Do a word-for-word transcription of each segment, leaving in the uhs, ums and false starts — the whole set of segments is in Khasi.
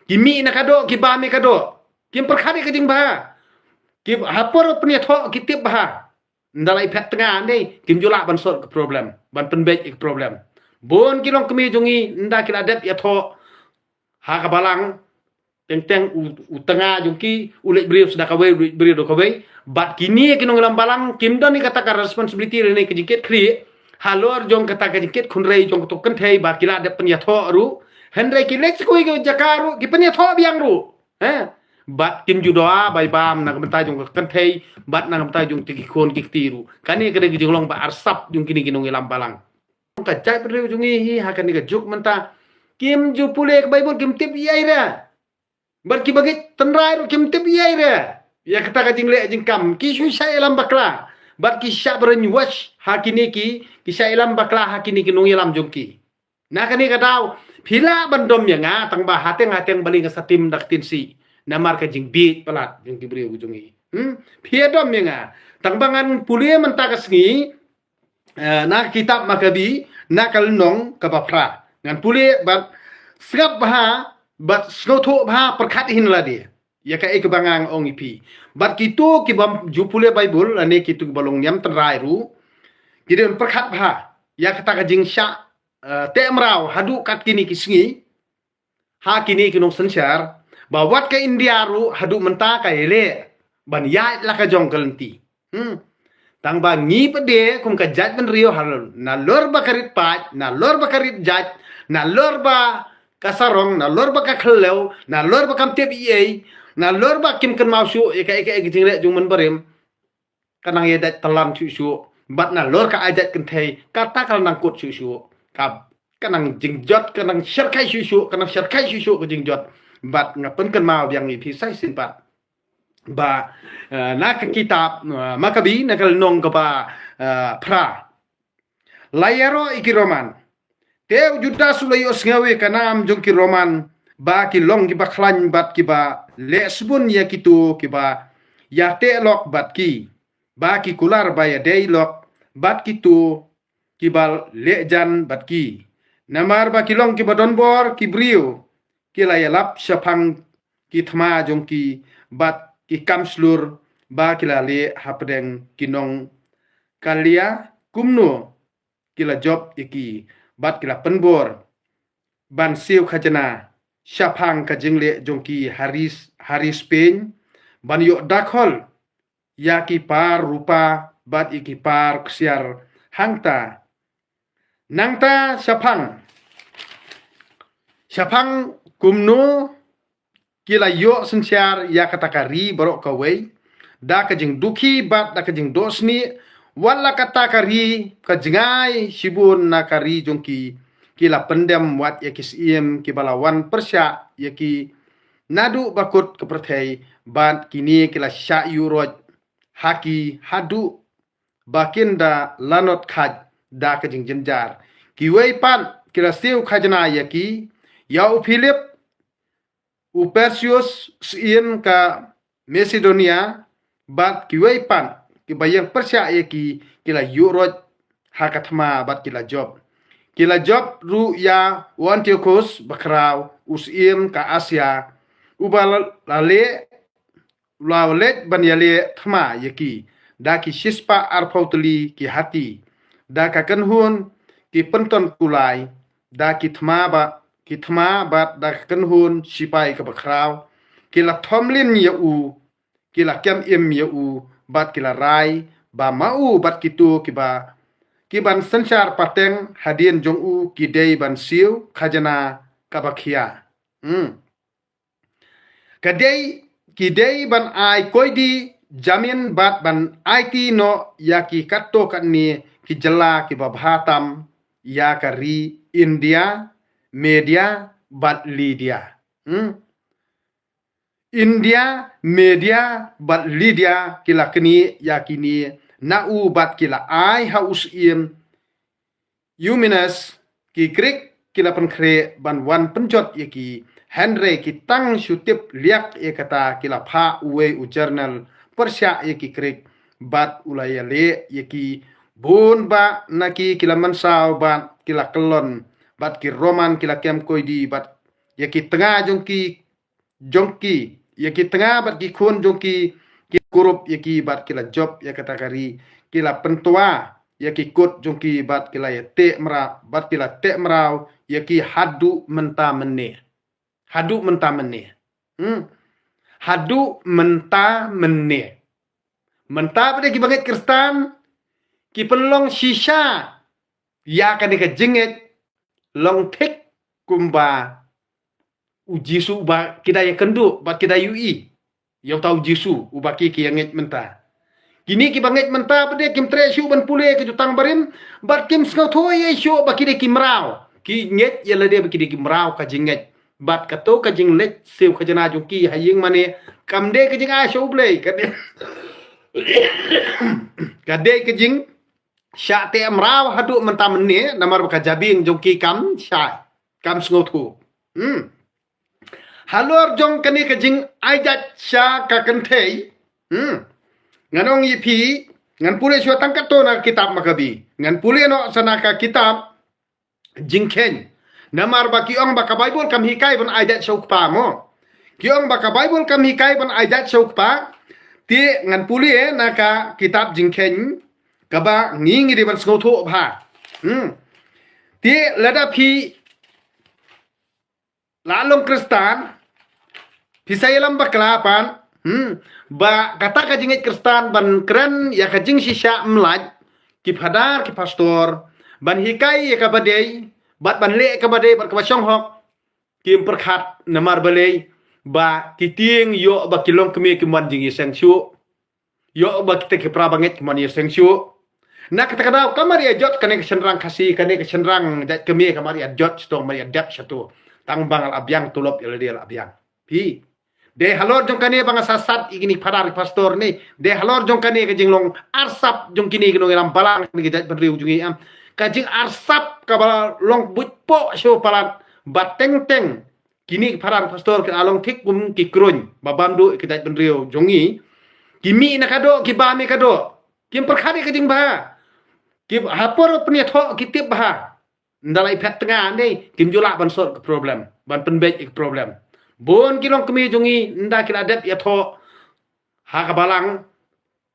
Ki mih na ka doh, ki bam ïa ka doh. Kim pyrkhat ïa ka jingbha. Ki ha por pynïathoh ki tip bha. Ynda la ïa phet tnga ne, kim ju lah ban solve ka problem, ban pynbeit ïa ka problem. Bun ki longkmie jong ngi, ynda ki la dep ïathoh ha ka balang, teng teng u, u tnga jong ki u leit briew sha kawei, u leit briew da kawei. Bad kine ki nongïalam balang kim don ïa kata ka responsibility lane ka jingkit khlieh halor jong kata ka jingkit khynrei jong kato ka kynthei ba ki la dep pynïathoh ruh. Hynrei ki leit sha kawei ka jaka ruh ki pynïathoh biang ruh. Eh? Bad kim ju dawa bai bam na ka bynta jong ka kynthei bad na ka bynta jong ki khun ki kti ruh. Kane ka dei ka jinglong ba arsap jong kine ki nongïalam balang. Ka jaitbynriew jong ngi hi ha kane ka juk mynta kim ju pule ka Baibl, kim tip ei ei re. Bad kiba ngeit tynrai ruh kim tip ei ei re ïa kata ka jingleh jingkam. Ki shu shah ïalam bakla bad ki shah brainwash ha kine ki, ki shah ïalam bakla ha kine ki nongïalam jong ki. Na kane ka daw phi lah ban dom ïa nga, tang ba hateng hateng balei nga sa tim da ka ktien sih. Namar ka jingbieit palat jong ki briew jong ngi. Hmm? Phi ïa dom ïa nga. Tang ba ngan pule mynta ka sngi, eh, na ka kitab Makabi, na ka lynnong kaba phra. Ngan pule bad sngap bha, bad sngewthuh bha, pyrkhat hi na lade ïa kaei kaba ngan ong ïa phi. Bad kito kiba ju pule Baibl lane kito kiba long niam tynrai ruh, ki dei ban pyrkhat bha ïa kata ka jingshah, eh, teh mraw haduh kat kine ki sngi ha kine ki nongsynshar, ba wat ka India ruh haduh mynta ka ïaleh ban ïaid la ka jong ka lynti. Hmm. Tang ba ngi pat de kum ka jaitbynriew, ha nalor ba ka rit paid, nalor ba ka rit jait, nalor ba ka sarong, nalor ba ka khllew, nalor ba kam tip ei ei, nalor ba kim kynmaw shuh ïa kaei kaei ka jingleh jong u mynbarim, ka nang ïa dait tlam shuh shuh. Bad nalor ka ai jait kynthei, kata ka nang kut shuh shuh. Ka, ka nang jingjot, ka nang syrkhei shuh shuh, ka nang syrkhei shuh shuh ka jingjot. Bad nga pynkynmaw biang ïa phi sa shisien pat ba, eh, na ka kitab, eh, Makabi, na ka lynnong kaba, eh, phra, la ïaroh ïa ki Roman. Te u Judas u la ïohsngew ïa ka nam jong ki Roman ba ki long kiba khlaiñ bad kiba leh sbun ïa kito kiba ïateh lok bad ki, ba ki kular ba ïadei lok bad kito kiba leh jan bad ki. Namar ba ki long kiba donbor ki briew, ki la ïalap shaphang ki thma jong ki bad ki kam shlur ba ki la leh hapdeng ki nong Kalia, kumno ki la jop ïa ki bad ki la pynbor ban siew khajna shaphang ka jingleh jong ki ha ri, ha ri Spain, ban ïoh dakhol ïa ki par rupa bad ïa ki par ksiar hangta. Nangta shaphang, shaphang kumno ki la ïoh synshar ïa kata ka ri baroh kawei da ka jingdukhi bad da ka jingdohsnieh, wat la kata ka ri ka jngai shibun na ka ri jong ki, ki la pyndem wat ïa ki syiem kiba la wan pyrshah ïa ki naduh ba kut ka pyrthei, bad kine ki la shah ïuh roit ha ki haduh ba kin da lanot khait da ka jingjynjar. Kiwei pat ki la siew khajna ïa ki, ïa u Philip, u Perseus, syiem ka Macedonia, bad kiwei pat kiba ïeng pyrshah ïa ki, ki la ïuh roit ha ka thma bad ki la jop. Ki la jop ruh ïa u Antiochus Bakhraw, u syiem ka Asia, uba la, la leh, la leit ban ïaleh thma ïa ki da ki shispah arphew tylli ki hati, da ka kynhun ki pynton kulai, da ki thma ba, ki thma bad da ka kynhun shipai kaba khraw. Ki la thom lin ïa u, ki la kem im ïa u, bad ki la rai ba ma u bad kito kiba, ki ban synshar pateng hadien jong u ki dei ban siew khajna kaba khia. Hmm. Ka dei, ki dei ban ai koidi jamin bad ban aiti noh ïa ki katto katne ki jylla kiba bha tam ïa ka ri India, Media bad Lydia. Hmm? India, Media bad Lydia ki la knieh ïa kine na u bad ki la ai ha u syiem Eumenes. Ki Grik ki la pynkhreh ban wan pynjot ïa ki, hynrei ki tang shu tip liak ïa kata, ki la phah uwei u jurnal pyrshah ïa ki Grik bad u la ïaleh ïa ki. Bun bah na ki ki la mynsaw bad ki la kyllon, bad ki Roman ki la kem koidi bad ïa ki tnga jong ki jong ki, ïa ki tnga bad ki khun jong ki, ki kurup ïa ki bad ki la jop ïa kata ka ri, ki la pyntwa ïa ki kut jong ki bad ki la ïateh mraw, bad ki la teh mraw ïa ki haduh mynta mynne. Haduh mynta mynne. Hmm. Haduh mynta mynne. Mynta pat de ki bangeit Khristan ki pynlong shisha ïa kane ka jingngeit long thik kumba u Jisu uba ki da ïakynduh bad ki da ïohi. Ïa uta u Jisu uba ki ki ïa ngeit mynta. Kine ki bangeit mynta pat de kim treh shuh ban pule ka Jutang Barim bad kim sngewthuh ïa shuh ba ki de ki mraw. Ki ngeit ïa lade ba ki de ki mraw ka jingngeit. Bad kato ka jingleit siew khajna jong ki ha ïing mane kam dei ka jingai sha U Blei, ka dei, ka dei ka jingshah teh mraw haduh mynta mynne namar ba ka jabieng jong ki kam shai, kam sngewthuh. Hmm. Halor jong kane ka jingai jait sha ka kynthei. Hmm. Ngan ong ïa phi, ngan pule shuwa tang katto na ka kitab Makabi. Ngan pule noh sa na ka kitab Jingkheiñ. Namar ba ki ong ba ka Baibl kam hikai ban ai jait sha u kpa mo. Ki ong ba ka Baibl kam hikai ban ai jait sha u kpa. Te ngan pule na ka kitab Jingkheiñ kaba ngi ngi dei ban sngewthuh bha. Hmm. Te lada phi la long Khristan, phi sa ïalam bakla pat, hmm, ba kata ka jingngeit Khristan ban kren ïa ka jingshisha ym lait, ki phadar ki pastor ban hikai ïa kaba dei bad ban leh kaba dei bad kaba shong hok, kim pyrkhat namar balei ba ki tieng ïoh ba ki longkmie kim wan jingïaseng shuh. Ïoh ba kita ki para bangeit ki mon ïaseng shuh. Na kata ka daw ka mar ïa jot kane ka shynrang Khasi, kane ka shynrang jait kmie ka mar ïa jot shato, mar ïa dep shato. Tang ba nga la biang tulop ïa lade la biang. Phi. Dei halor jong kane ba nga sasat ïa kine ki phadar ki pastor ne. Dei halor jong kane ka jinglong arsap jong kine ki nongïalam balang kine ki jait bynriew jong ngi em. Ka jingarsap kaba long buit poh shuh palat ba teng teng kine ki phadar pastor ki la long thik kum ki kruiñ ba bam duh ïa ka jait bynriew jong ngi. Ki mih na ka doh, ki bam ïa ka doh. Kim pyrkhat ïa ka jingbha. Ki ha por pynïathoh ki tip bha. Ynda la ïa phet tnga ne kim ju lah ban sort ka problem, ban pynbeit ïa ka problem. Bun ki longkmie jong ngi ynda ki la dep ïathoh ha ka balang,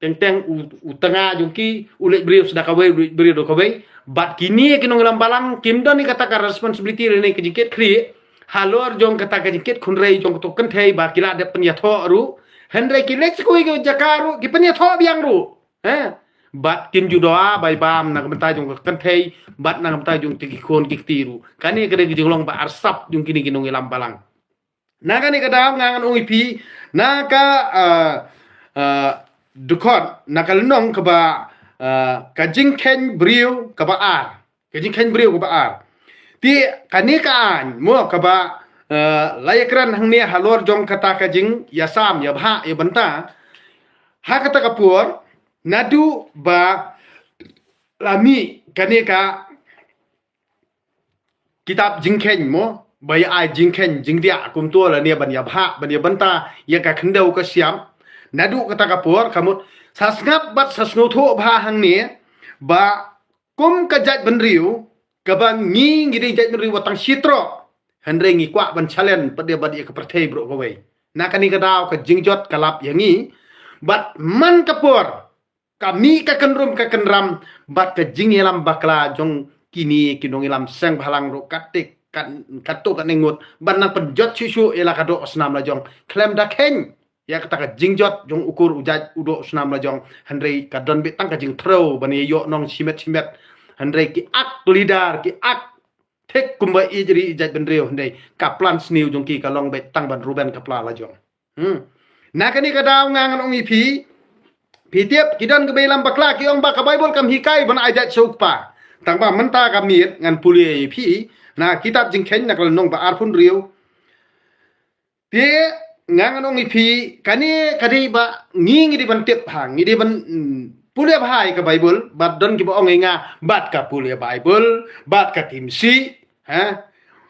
teng teng u, u tnga jong ki u leit briew sha da kawei, u leit briew da kawei. Bad kine ki nongïalam balang kim don ïa kata ka responsibility lane ka jingkit khlieh halor jong kata ka jingkit khynrei jong kato ka kynthei ba ki la dep pynïathoh ruh. Hynrei ki leit sha kawei ka jaka ruh ki pynïathoh biang ruh. He? Bad kim ju dawa bai bam na ka bynta jong ka kynthei bad na ka bynta jong ki khun ki kti ruh. Kane ka dei ka jinglong ba arsap jong kine ki nongïalam balang. Na kane ka daw nga ngan ong ïa phi na ka, ah, ah, dkhot, na ka lynnong kaba, ah, ka Jingkheiñ briew kaba ar. Ka Jingkheiñ briew kaba ar. Te kane ka aiñ mo kaba, ah, la ïakren hangne halor jong kata ka jingïasam ïabhah ïabynta. Ha kata ka por naduh ba la mih kane ka kitab Jingkheiñ mo, ba ïa ai jingkheiñ jingdiah kumto lane ban ïabhah ban ïabynta ïa ka khyndew ka shyiap. Naduh kata ka por ka mut sa sngap bad sa sngewthuh bha hangne ba kum ka jait bynriew kaba ngi ngi dei jait bynriew ba tang shi troh. Hynrei ngi kwah ban challenge pat de bad ïa ka pyrthei baroh kawei. Na kane ka daw ka jingjot ka lap ïa ngi bad man ka por ka mih ka kynrum ka kynram bad ka jingïalam bakla jong kine ki nongïalam seng bhalang ruh kat tik kat, kat to kat ne ngut ban nang pynjot shuh shuh ïa la ka doh snam la jong khlem da kheiñ ïa kata ka jingjot jong u kur u jait u doh snam la jong. Hynrei ka don beit tang ka jingthrew ban ïa ïoh nong shimet shimet. Hynrei ki ak leader ki ak thik kumba ïeit ri ïeit jait bynriew hynrei ka plan sniew jong ki ka long beit tang ban ruben ka pla la jong. Hmm. Na kane ka daw nga ngan ong ïa phi, phi tip ki don kiba ïalam bakla ki ong ba ka Baibl kam hikai ban ai jait sha u kpa. Tang ba mynta ka miet ngan pule ïa phi na kitab Jingkheiñ na ka lynnong ba arphew hynriew. Te nga ngan ong ïa phi kane ka dei ba ngi ngi dei ban tip bha, ngi dei ban, mm, pule bha ïa ka Baibl. Bad don kiba ong ïa nga bad ka pule Baibl bad ka tim sih. Ha?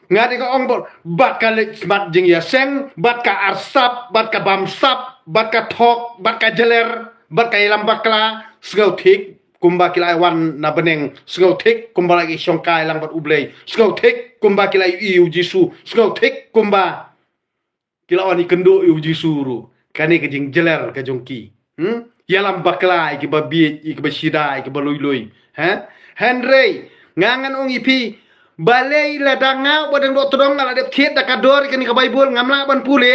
Nga dei ka ong bad, bad ka leit smat jingïaseng, bad ka arsap, bad ka bamsap, bad ka thok, bad ka jler, bad ka ïalam bakla, sngewthik kumba ki la wan na bneng, sngewthik kumba la ki shongkai lang bad U Blei, sngewthik kumba ki la ïohi ïa u Jisu, sngewthik kumba Ki la wan ïakynduh ïa u Jisu ruh. Kane ka jingjler ka jong ki. Hmm? Ïalam bakla ïa kiba bieit, ïa kiba shida, ïa kiba lui lui. Ha? Hynrei, nga ngan ong ïa phi, balei lada nga uba dang doh tdong nga la dep thied da ka dor ïa kane ka Baibl, ngam lah ban pule.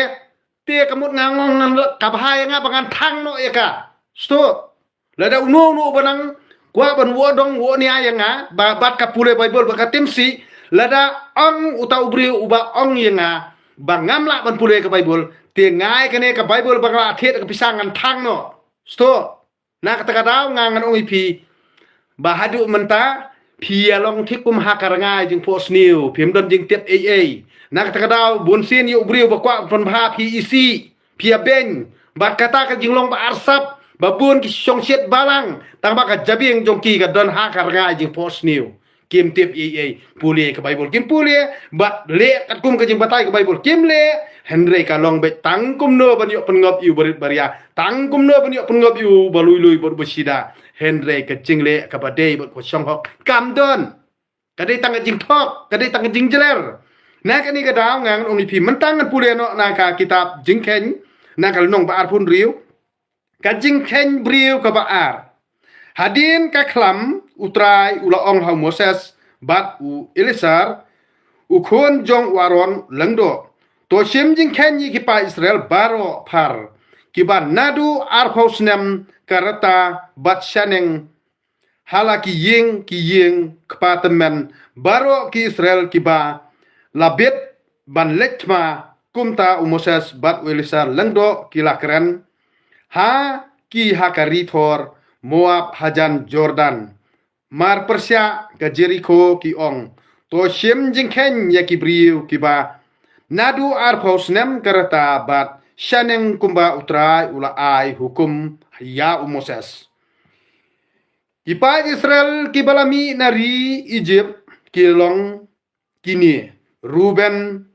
Te ka mut nga ong ngan la, ka bha ïa nga ba ngan thang noh ïa ka. Sdang. Lada uno uno uba nang kwah ban wad dong wad nia ïa nga, ba bad ka pule Baibl ba ka tim sih, lada ong uta u briew uba ong ïa nga, ba ngam lah ban pule ka Baibl, te nga ïa kane ka Baibl ba nga la thied ka pisa ngan thang noh. Sdang. Na kata ka daw nga ngan ong ïa phi, ba haduh mynta, phi ïa long thik kum ha ka rngai jingphohsniew, phim don jingtip ei ei. Na kata ka daw, bun sien ïa u briew ba kwah pynbha phi isih, phi ïa beiñ, bad kata ka jinglong ba arsap, ba bun ki shongshit balang, tang ba ka jabieng jong ki ka don ha ka rngai jingphohsniew. Kim tip ei ei, pule ka Baibl kim pule, bad leh katkum ka jingbatai ka Baibl kim leh, hynrei ka long beit tang kumno ban ïoh pynngop ïa u barit baria, tang kumno ban ïoh pynngop ïa uba lui lui bad uba shida, hynrei ka jingleh kaba dei bad ka shong hok kam don. Ka dei tang ka jingthok, ka dei tang ka jingjler. Na kane ka daw nga ngan ong ïa phi mynta ngan pule noh na ka kitab Jingkheiñ, na ka lynnong ba arphew hynriew, ka Jingkheiñ briew kaba ar. Hadien ka khlam, U Trai u la ong ha u Moses bad u Eleasar, u khun jong u Aaron lyngdoh, to shim jingkheiñ ïa ki paid Israel baroh phar, kiba naduh arphew snem ka rta bad shaneng ha la ki ïing ki ïing kpa tymmen, baroh ki Israel kiba la bit ban leit thma. Kumta u Moses bad u Eleasar lyngdoh ki la kren ha ki ha ka ri Thor Moab hajan Jordan, mar pyrshah ka Jerikho, ki ong, to shim jingkheiñ ïa ki briew kiba naduh arphew snem ka rta bad shaneng, kumba U Trai u la ai hukum ïa u Moses. Ki paid Israel kiba la mih na ri Ijipt ki long kine: Reuben,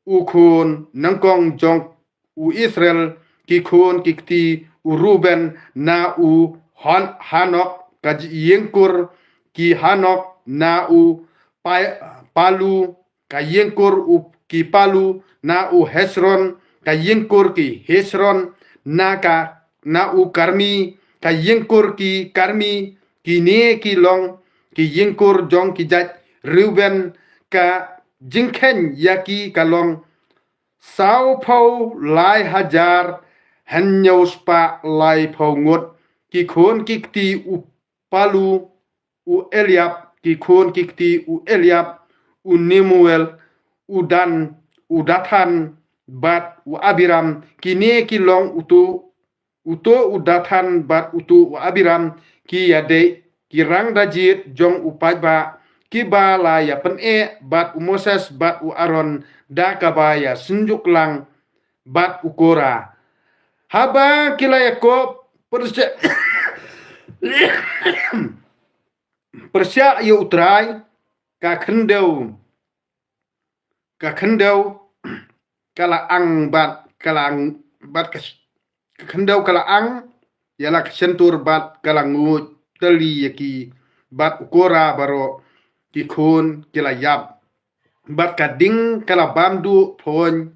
u khun nyngkong jong u Israel, ki khun ki kti u Reuben na u Han-, Hanok, ka ïingkur ki Hanok na u Pa-, Palu, ka ïingkur u ki Palu na u Hesron, ka ïingkur ki Hesron na ka, na u Karmi, ka ïingkur ki Karmi. Kine ki long ki ïingkur jong ki jait Reuben. Ka jingkheiñ ïa ki ka long sawphew lai hajar hynñiew spah laiphew ngut. Ki khun ki kti u Palu u Eliab, ki khun ki kti u Eliab, u Nemuel, u Dan, u Dathan, bad u Abiram. Kine ki long uto, uto u Dathan bad uto u Abiram, ki ïadei, ki rang da jied jong u paidbah, kiba la ïa pyneh bad u Moses bad u Aaron da kaba ïa synjuk lang bad u Kora. Haba ki la ïa kop pyrshah, pyrshah ïa U Trai, ka khyndew, ka khyndew ka la ang bad ka la ang, bad ka, ka khyndew ka la ang ïa la ka shyntur bad ka la nguid tylli ïa ki bad u Kora baroh, ki khun ki la ïap. Bad ka ding ka la bam duh phuiñ,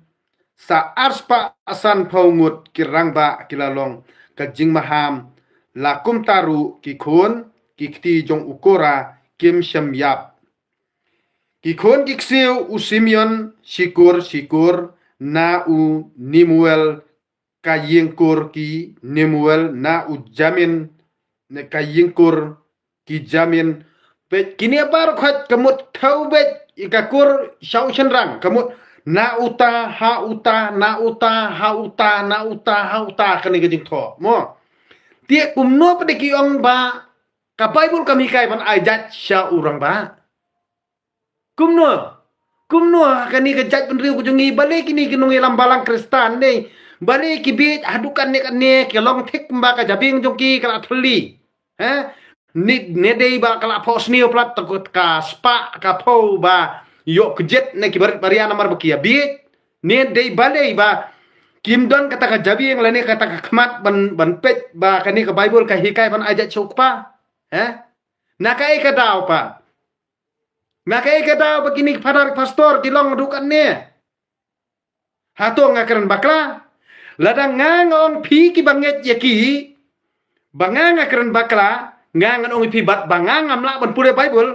sa arspah sanphew ngut ki rangbah ki la long. Ka jingmaham la kumta ruh, ki khun ki kti jong u Kora kim shym ïap. Ki khun ki ksiew u Simeon, Shikur, Shikur na u Nemuel, ka ïingkur ki Nemuel na u Jamin, ne ka ïingkur ki Jamin. Peit kine baroh khoit ka mut thew beit ïa ka kur shaw shynrang, ka mut na uta ha uta, na uta ha uta, na uta ha uta, kane ka jingthoh mo. Te kumno pat de ki ong ba ka Baibl kam hikai ban ai judge sha u rangbah? Kumno? Kumno ha kane ka jaitbynriew ka jong ngi, balei kine ki nongïalam balang Khristan ne, balei ki bieit haduh katne katne, ki long thik kumba ka jabieng jong ki ka la thylli? He? Ne, ne dei ba ka la phohsniew palat, te ka spah ka phew ba ïoh kjit ne ki barit baria namar ba ki ïa bieit? Ne dei balei ba kim don kata ka jabieng lane kata ka khmat ban, ban peit ba kane ka Baibl ka hikai ban ai judge sha u kpa? He? Na kaei ka daw pat? Na kaei ka daw ba kine ki phadar pastor ki long haduh katne? Hato nga kren bakla? Lada nga nga ong phi ki bangeit ïa ki, ba nga nga kren bakla, nga ngan ong ïa phi bad ba nga ngam lah ban pule Bible,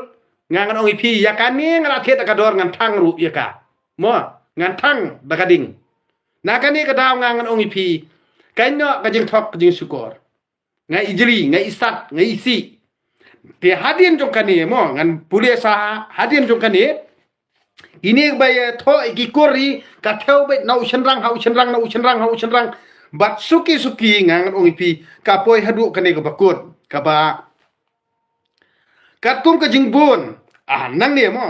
nga ngan ong ïa phi ïa kane nga la thied da ka dor ngan thang ruh ïa ka. Mo, ngan thang da ka ding. Na kane ka daw nga ngan ong ïa phi, kain noh ka jingthok ka jingshukor. Nga i jri, nga i sat, nga i si. Te hadien jong kane mo, ngan pule sa hadien jong kane. Ine ba ïa thoh ïa ki kur ri, ka thew beit na u shynrang, ha u shynrang, na u shynrang, ha u shynrang. Bad suki suki nga ngan ong ïa phi, ka poi haduh kane ka bakut, kaba katkum ka jingbun. Ah, nangne mo.